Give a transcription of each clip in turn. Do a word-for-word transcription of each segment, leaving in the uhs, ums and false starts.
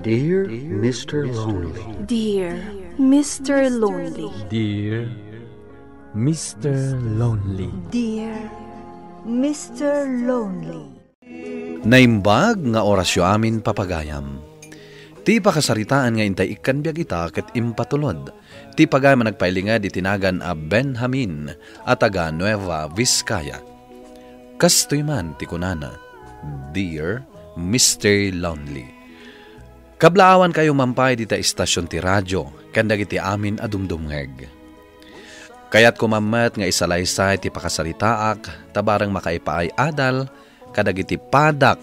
Dear Mister Lonely. Dear Mister Lonely. Dear Mister Lonely. Dear Mister Lonely. Naimbag nga orasyo amin, papagayam. Ti pakasaritaan nga intay ikkan biag ita ket impatulod ti pagayam a nagpailinged iti nagan a Benjamin a taga Nueva Vizcaya. Kastoy man ti kunana, "Dear Mister Lonely." Kablaawankayo man pay dita estasion ti radio ken dagiti amin a dumdumngeg. Kayatko man met nga isalaysay ti pakasaritaak ta bareng makaipaay adal kadagiti padak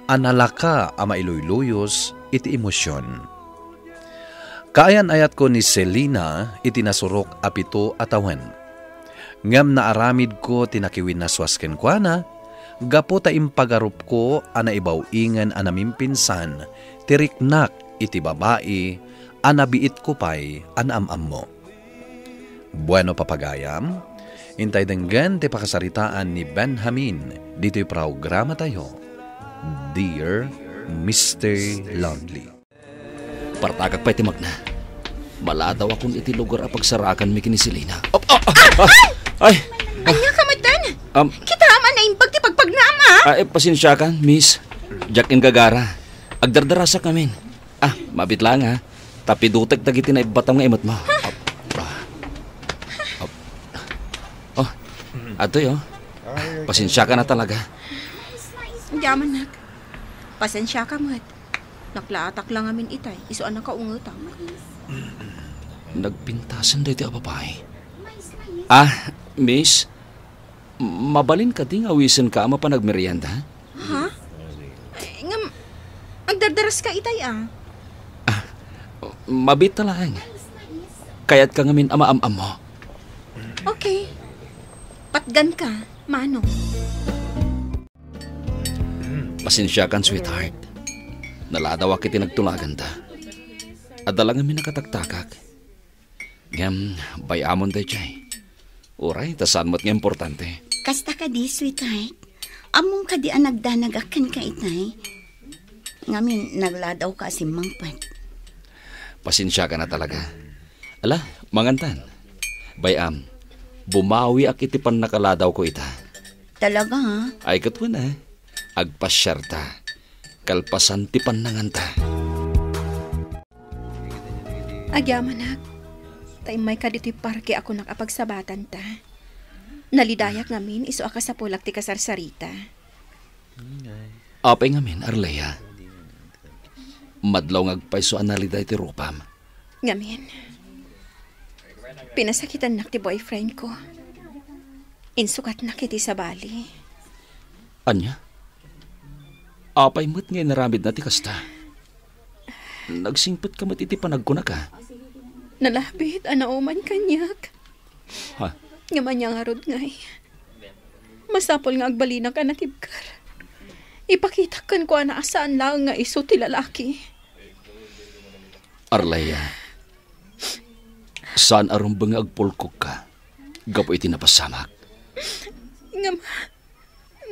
a nalaka a mailuyluyos iti emosion. Kaayan-ayatko ni Selina iti nasurok a pito a tawen. Ngem naaramidko ti nakiwinnaswas kenkuana gapu ta impagarupko a naibaw-ingen a namimpinsan ti riknak iti babai a nabiitko pay a naam-ammo. Bueno, papagayam, intay denggen ti pakasaritaan ni Benjamin ditoy programatayo, Dear Mister Lonely. Partagak pay ti magna. Maladawakon iti lugar a pagsarakanmi ken ni Selina. Ap-, ah, ah, ah, ay! Ania ka met? Am, Kita man naimbag ti pagpagnam, ah! Ah, eh, pasensiakan, miss. Diak inggagara. Agdardarasak ngamin. Ah, mabiit laeng, ha. Ta pidutek dagiti naibbatam nga imetmo. Ap-, ah. Ap-, oh, adtoy, oh. Pasensiakan a talaga. Diak man, nak. Pasensiaka met. Naklaatak la ngamin itay, isu a nakaungetam. Nagpintasen daytoy a babai. Ah, miss, mabalin kadi nga awisenka a mapan agmerienda? Ha? Ay, ngem, agdardaraska itay, ah. Ah, mabiit laeng. Kayatka ngamin a maam-ammo. Okay. Patganka, Manong. Pasensiakan, sweetheart. Naladawak iti nagtulaganta. Adda la ngamin a kataktakak. Ngem, bay-amon daydiay. Uray, ta saan met nga importante. Kasta kadi, sweetheart? Ammom kadi a nagdanagak kenka itay? Ngamin, nagladawka a simmangpet. Pasensiakan a talaga. Ala, mangantan. Bay-am, bumawiak iti pannakaladawko ita. Talaga, ha? Ay, ket wen, eh. Agpasiarta. Kalpasan ti pannanganta. Agyamanak, ta immayka ditoy parke a kunak a pagsabatanta. Nalidayak ngamin isu a kasapulak ti kasarsarita. Apay ngamin, Arlea? Madlaw nga agpayso a naliday ti rupam. Ngamin, pinasakitannak ti boyfriend ko. Insukatnak iti sabali. Ania? Apay met nga inaramidna ti kasta? Nagsingpetka met iti panagkunaka. Nalabit a nauman kaniak. Ha? Ngem ania ngarud ngay? Masapul nga agbalinak a natibker. Ipakitak kenkuana a saan laeng nga isu ti lalaki. Arlea, saan a rumbeng nga agpulkogka gapu iti napasamak. Ngem,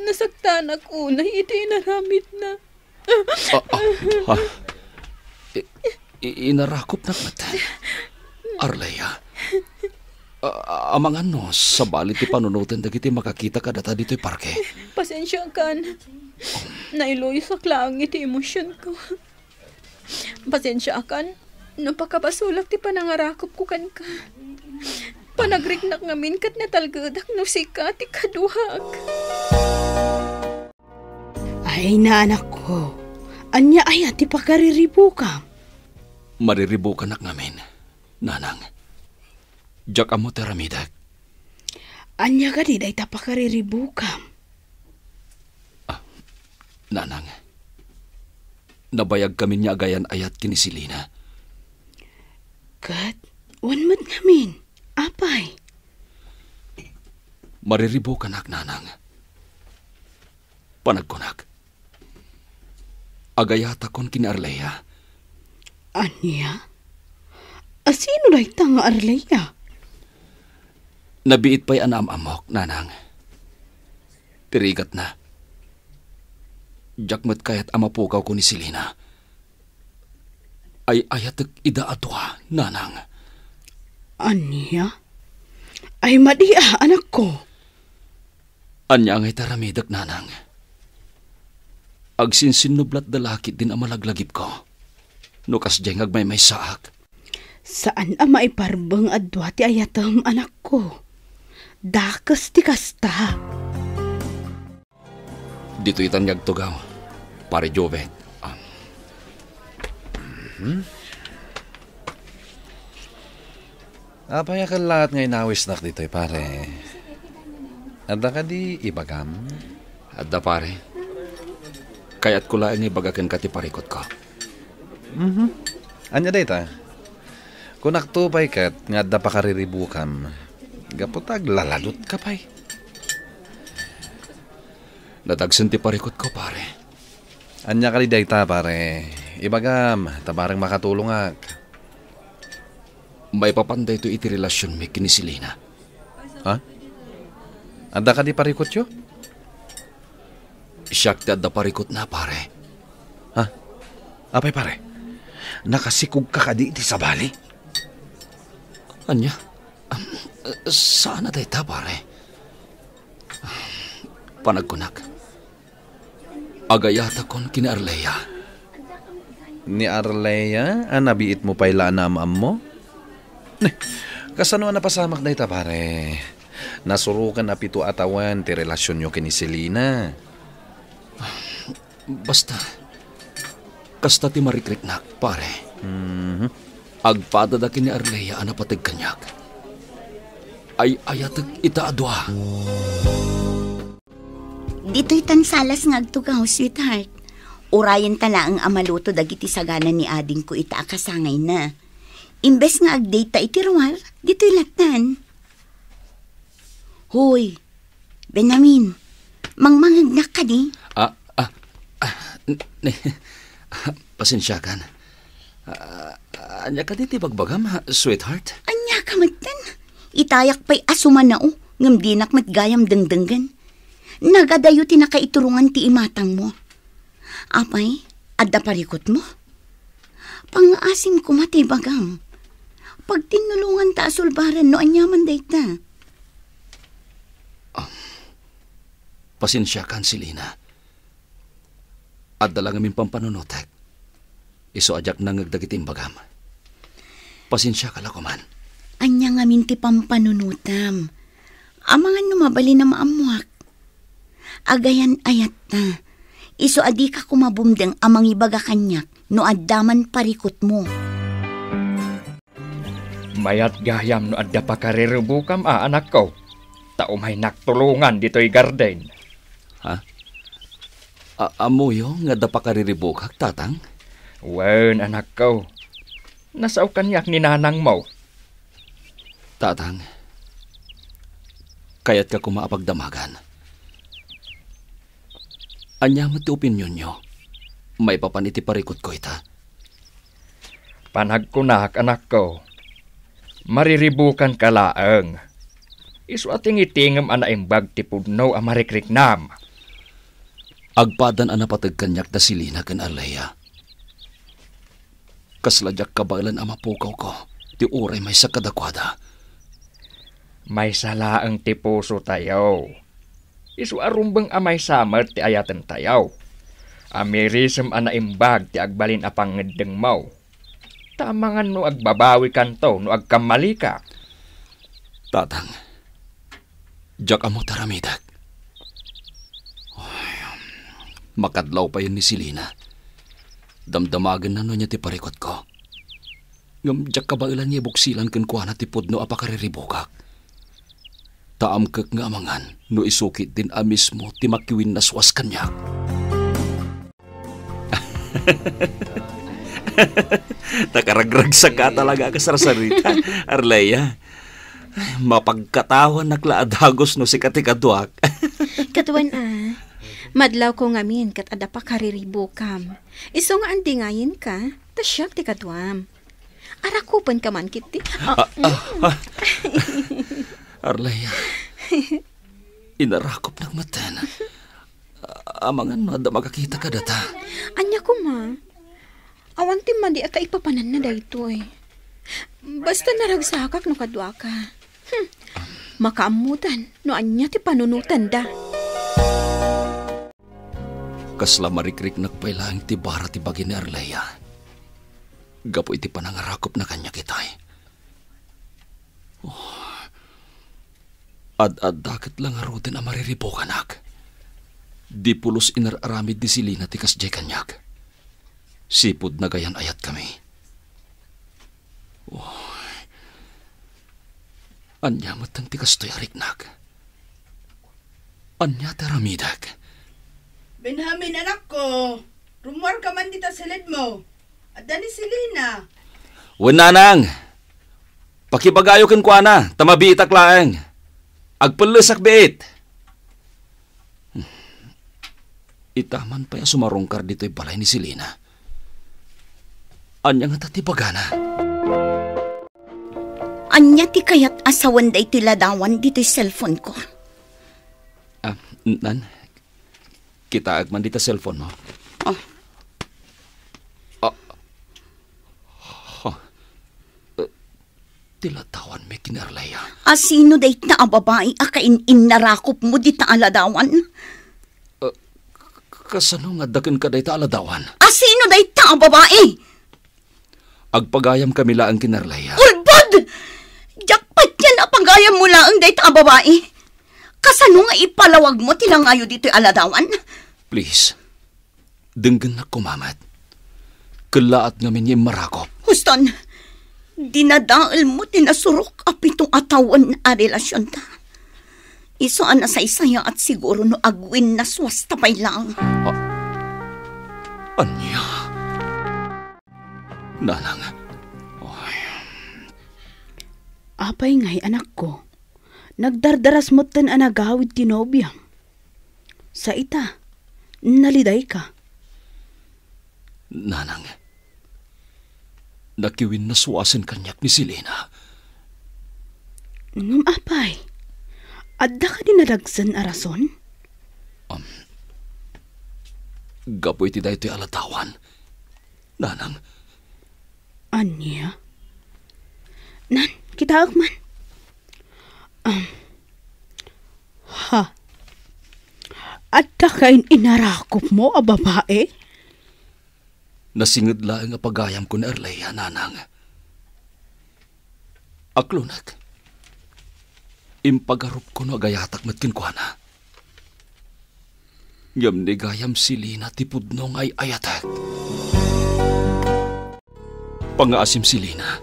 nasaktanak unay iti inaramidna. Ah, ah, ah. I-, i-, inarakupnak met. Arlea, a-, a-, amangan no sabali ti panunoten dagiti makakita kadata ditoy parke. Pasensiakan. Nailuyosak laeng iti emosionko. Pasensiakan no pakabasolak ti panangarakupko kenka. Panagriknak ngamin ket natalgedak no sika ti kaduak. Ay, naanakko, ania aya ti pakariribukam? Mariribukanak ngamin, nanang. Diak ammo ti aramidek. Ania kadi dayta pakariribukam? Ah, nanang, nabayagkamin nga agayan-ayat ken ni Selina. Ket, wen met ngamin, apay? Mariribukanak, nanang. Panagkunak, agayatakon ken ni Arlea. Ania? A sino dayta nga Arlea? Nabiit pay a naam-ammok, nanang. Ti rigatna, diak met kayat a mapukawko ni Selina. Ay-ayatek ida a dua, nanang. Ania? Ay madi a, anakko. Ania ngay ti aramidek, nanang? Agsinsinnublatda la ketdin a malaglagipko. No kasdiay nga agmaymaysaak. Saan a maiparbeng a dua ti ayatem, anakko. Dakes ti kasta. Ditoy itan nga agtugaw, Pare Jovet. Ah. Mhm. Apay a kellaat nga inawisnak ditoy, pare? Adda kadi ibagam? Adda, pare. Kayatko laeng nga ibaga kenka ti parikutko. Mhm. Ania dayta? Kunakto pay ket nga adda pakariribukam. Gapu ta aglalalutka pay. Nadagsen ti parikutko, pare. Ania kadi dayta, pare? Ibagam, ta bareng makatulongak. Maipapan daytoy iti relasionmi ken ni Selina. Ha? Adda kadi parikutyo? Siak ti adda parikutna, pare. Ha? Apay, pare? Nakasikogka kadi iti sabali? Ania? Am, saan a dayta, pare. Panagkunak, agayatakon ken ni Arlea. Ni Arlea a nabiitmo pay la a naam-ammo? Neh, kasano a napasamak dayta, pare? Nasuroken a pito a tawen ti relasionyo ken ni Selina. Basta, kasta ti marikriknak, pare. Mhm. Agpadada ken ni Arlea a napateg kaniak. Ay-ayatek ita a dua. Ditoy tan salas nga agtugaw, sweetheart. Urayenta laeng a maluto dagiti sagana ni adingko ita a kasangayna. Imbes nga agdate ta iti ruar, ditoy lattan. Hoy, Benjamin, mangmangegnak kadi? Ah, ah, ah, n-, ne-, ah, pasensiakan. Ah, ania kadi ti bagbagam, ha, sweetheart? Ania ka metten? Itayak pay a sumanao, ngem dinak met gayam dengdenggen. Nagadayo ti nakaiturongan ti imatangmo. Apay, adda parikutmo? Pangngaasim koma ti ibagam. Pagtinnulonganta a sulbaren no aniaman dayta. Ah, pasensiakan, Selina. Adda la ngamin pampanunotek. Isu a diak nangngeg dagiti imbagam. Pasensiaka la koman. Ania ngamin ti pampanunotam? Amangan no mabalin a maammoak. Agayan-ayatta. Isu a dika koma bumdeng a mangibaga kaniak no adda man parikutmo. Mayat gayam no adda pakariribukam a, anakko, ta umaynak tulongan ditoy garden. Ha? A-, ammoyo nga adda pakariribukak, Tatang? Wen, anakko. Nasao kaniak ni nanangmo. Tatang, kayatka koma a pagdamagan. Ania met ti opinionyo maipapan iti parikutko ita? Panagkunak, anakko, mariribukanka laeng. Isu a tingitingem a naimbag ti pudno a marikriknam. Agpadan a napateg kaniak da Selina ken Arlea. Kasla diak kabaelan a mapukawko ti uray maysa kadakuada. Maysa laeng ti pusotayo. Isu a rumbeng a maysa met ti ayatentayo. Amirisem a naimbag ti agbalin a pangngeddengmo. Ta amangan no agbabawikanto no agkammalika. Tatang, diak ammo ti aramidek. Ay, makadlaw payen ni Selina. Damdamagenna no ania ti parikutko. Ngem diak kabaelan nga ibuksilan kenkuana ti pudno a pakariribukak. Ta amkek nga amangan no isu ketdin a mismo ti makiwinnaswas kaniak. Nakaragragsakka talaga a kasarsarita, Arlea. Ay, mapagkatawanak la a dagus no sika ti kaduak. Kaduan a, madlawko ngamin ket adda pakariribukam. Isu nga andingayenka, ta siak ti kaduam. Arakupenka man ketdi. Ah, ah, ah. Arlea, inarakupnak metten. Amangan no adda makakita kadata. Ania koma? Awan ti madi a kaipapananna daytoy. Basta naragsakak no kaduaka. Hmm. Makaammotan no ania ti panunotanda. Kasla marikriknak pay laeng ti bara ti bagi ni Arleia gapu iti panangarakupna kaniak itay. Oh. Ad-adda ket la ngaruden a mariribukanak. Di pulos inar-aramid ni Selina ti kasdiay kaniak. Sipud nagayan-ayatkami. Oh. Ania met ti kastoy a riknak? Ania ti aramidek? Benjamin, anakko, rummuarka man dita silidmo. Adda ni Selina. Wen, nanang, pakibagayo kenkuana, ta mabiitak laeng. Agpellesak biit. Ita man pay a sumarungkar ditoy balay ni Selina. Ania ngata ti bagana? Ania ti kayat a sawen daytoy ladawan ditoy cellphone ko? Ah, nan, kitaek man dita cellphone mo. Oh. Ah. Ha. Eh, ti ladawanmi ken ni Arleia. A sino dayta a babai a kain-innarakupmo dita a ladawan? Eh, k-, kasano nga adda kenka dayta a ladawan? A sino dayta a babai? Agpagayamkami laeng ken ni Arleia. Ulbod! Diak patien a pagayammo laeng dayta a babai. Kasano nga ipalawagmo ti langayo ditoy a ladawan? Please, denggennak koma met. Kellaat ngamin nga immarakup. Huston, dinadaelmo ti nasurok a pito a tawen a relasionta. Isu a nasaysayaat siguro no agwinnaswasta pay laeng. A-, ania? Nanang. Oy. Apay ngay, anakko? Nagdardaras metten a nagawid ti nobiam. Sa ita, nalidayka. Nanang, nakiwinnaswasen kaniak ni Selina. Ngem apay, adda kadi nadagsen a rason? Um, gapu iti daytoy a ladawan, nanang. Ania? Nan, kitaek man. Um, ha? Adda kain-inarakupmo a babae? Nasinged laeng a pagayamko ni Arleia, nanang. Aklonek, impagarupko no agayatak met kenkuana. Ngem ni gayam Selina ti pudno nga ay-ayatek. Pangngaasim, Selina.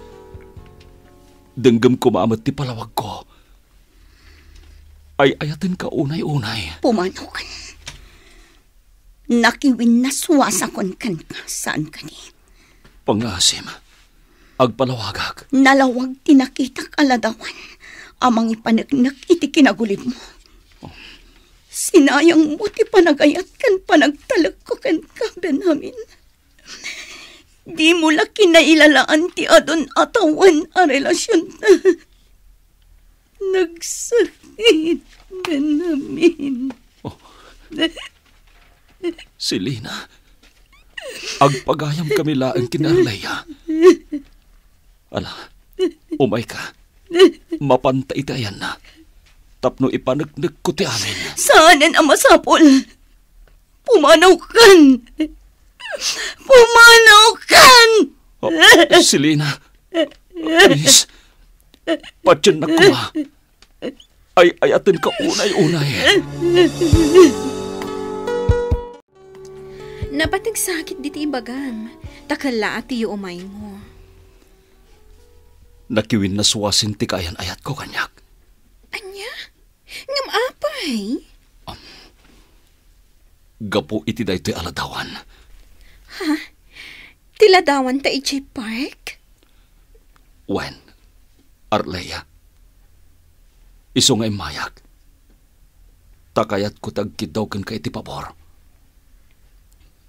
Denggem koma met ti palawagko. Ay-ayatenka unay-unay. Pumanokan. Nakiwinnaswasakon kenka, saan kadi? Pangngaasim, agpalawagak. Nalawag ti nakitak a ladawan a mangipaneknek iti kinagulibmo. Sinayangmo ti panagayat ken panagtalekko kenka, Benjamin. Dimo la kinailalaan ti adun a tawen a relasionta. Nagsakit, Benjamin. Oh. Selina, agpagayamkami laeng ken ni Arleia. Ala, umayka. Mapanta iti ayanna tapno ipaneknekko ti amin. Saanen a masapul. Pumanawkan! Pumanawkan! Oh, Selina, please, patiennak koma. Ay-ayatenka unay-unay. Napateg sakit diti ibagam, ta kellaat ti yuumaymo. Nakiwinnaswasen ti kaayan-ayatko kaniak. Ania? Ngem apay? Am, gapu iti daytoy a ladawan. Ha? Ti ladawan ta idiay park? Wen, Arleia. Isu nga immayak. Ta kayatko ti agkiddaw kenka iti pabor.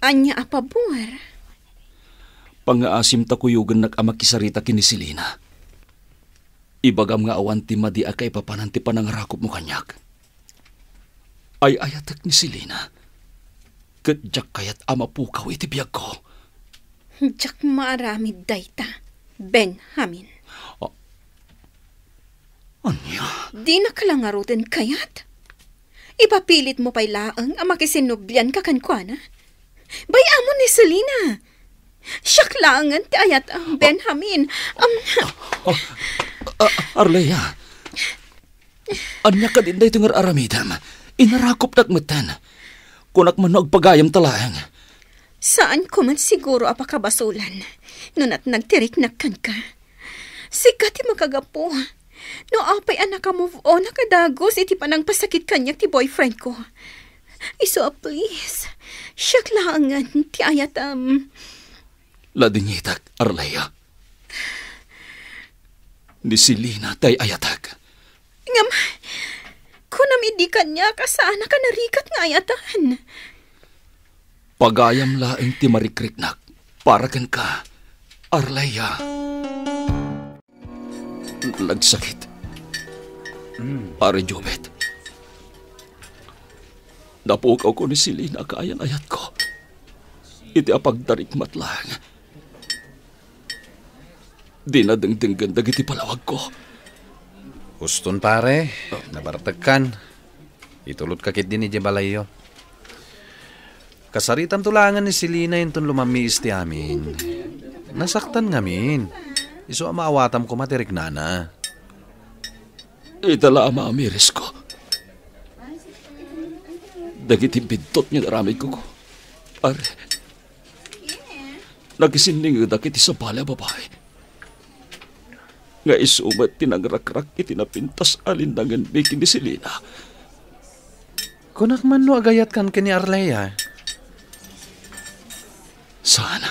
Ania a pabor? Pangngaasim ta kuyogennak a makisarita ken ni Selina. Ibagam nga awan ti madi a kaipapanan ti panangarakupmo kaniak. Ay-ayatek ni Selina, ket diak kayat a mapukaw iti biagko. Diak maaramid dayta, Benjamin. Ah, ania? Dinak la ngaruden kayat? Ipapilitmo pay laeng a makisinnublianka kenkuana? Bay-amon ni Selina. Siak laengen ti ayat, ah, Benjamin. Am, Ah, ah, Arlea, ania kadin daytoy nga ar-aramidem? Inarakupnak metten. Kunak man no agpagayamta laeng. Saanko met siguro a pakabasolan no natnag ti riknak kenka. Sika ti makagapu. No apay a naka-move on a kadagus iti panangpasakit kaniak ti boyfriend ko. Isu a please, siak laengen ti ayatam. Ladingitak, Arlea. Ni Selina tay ayatak. Ngem, kunam idi kaniak a saanak a narigat nga ayatan. Pagayam laeng ti marikriknak para kenka, Arlea. Nagsakit. Pare Jubet, napukawko ni Selina a kaayan-ayatko. Iti apagdarikmat laeng, dina dengdenggen dagiti palawagko. Huston, pare, nabartekkan. Itulotka ketdin idiay balayyo. Kasaritamto laengen ni Selina inton lumammiis ti amin. Nasaktan ngamin. Isu a maawatam koma ti riknana. Ita la a maamirisko. Dagiti biddut nga inaramidko, pare, nakisinningedak iti sabali a babai. Nga isu met ti nangrakrak iti napintas a linnangenmi ken ni Selina. Kunak man no agayatkan ken ni Arlea? Saan.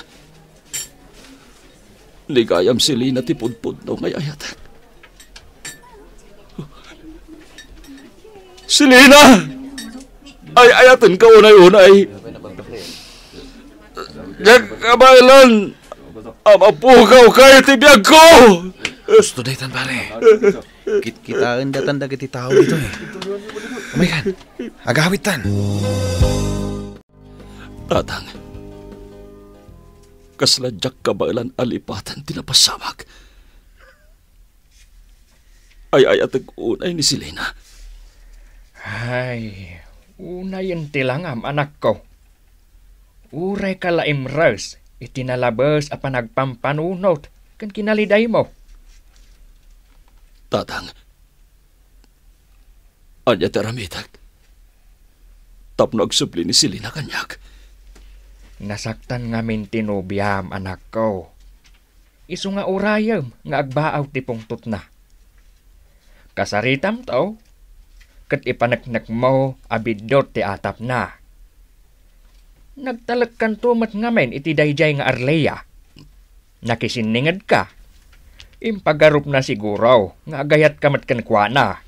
Ni gayam Selina ti pudpudno nga ay-ayatek. Selina! Ay-ayatenka unay-unay. Diak kabaelan a mapukawka iti biagko! Husto daytan, pare. Kitkitaendatan dagiti tao ditoy. Umaykan. Agawidtan. Tatang, kasla diak kabaelan a lipaten ti napasamak. Ay-ayatek unay ni Selina. Ay, unayen ti langam, anakko. Urayka la imres iti nalabes a panagpampanunot ken kinalidaymo. Tatang, ania ti aramidek tapno agsubli ni Selina kaniak? Nasaktan ngamin ti nobiam, anakko. Isu nga urayem nga agbaaw ti pungtotna. Kasaritamto, ket ipaneknekmo a biddut ti atapna. Nagtalekkanto met ngamin iti daydiay nga Arlea. Nakisinningedka. Impagarupna siguro nga agayatka met kenkuana.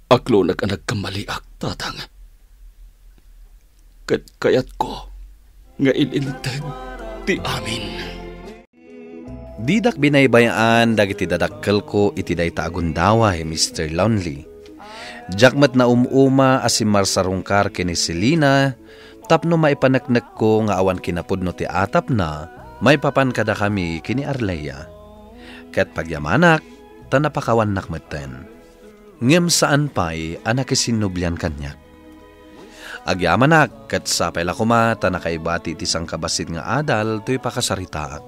Aklonek a nagkammaliak, Tatang. Ket kayatko nga il-inted ti amin. Didak binaybay-an dagiti dadakkelko iti dayta a gundaway, Mister Lonely. Diak met naum-uma a simmarsarungkar ken ni Selina tapno maipaneknekko nga awan kinapudno ti atapna maipapan kadakami ken ni Arlea. Ket pagyamanak ta napakawannak metten. Ngem saan pay a nakisinnublian kaniak. Agyamanak, ket sapay la koma ta nakaibati iti sangkabassit nga adal toy pakasaritaak.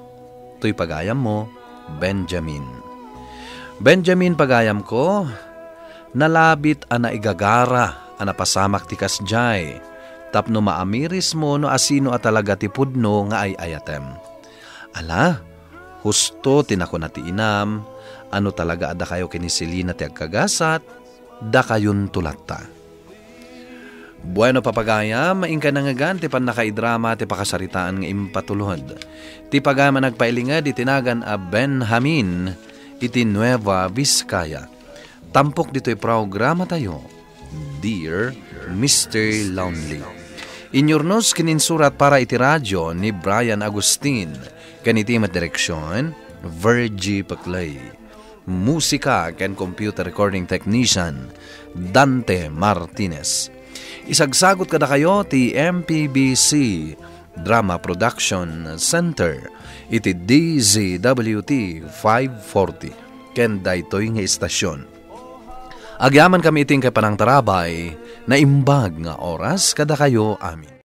Toy pagayammo, Benjamin. Benjamin, pagayamko, nalabit a naigagara a napasamak ti kasdiay, tapno maamirismo no asino a talaga ti pudno nga ay-ayatem. Ala, husto ti nakuna ti inam, a no talaga a dakayo ken ni Selina ti agkagasat, dakayonto latta. Bueno, papagayam, inka nangngegan ti pannakaidrama ti pakasaritaan nga impatulod. Ti pagayam a nagpailinged iti nagan a Benjamin iti Nueva Vizcaya. Tampok ditoy programatayo, Dear Mister Lonely. Inyurnos ken insurat para iti radio ni Brian Agustin, ken iti met direksion, Virgie Peclay. Musika ken computer recording technician, Dante Martinez. Isagsagot kadakayo ti M P B C Drama Production Center iti D Z W T five forty ken daytoy nga istasyon. Agyamankami iti inkay panangtarabay, naimbag nga oras kadakayo amin.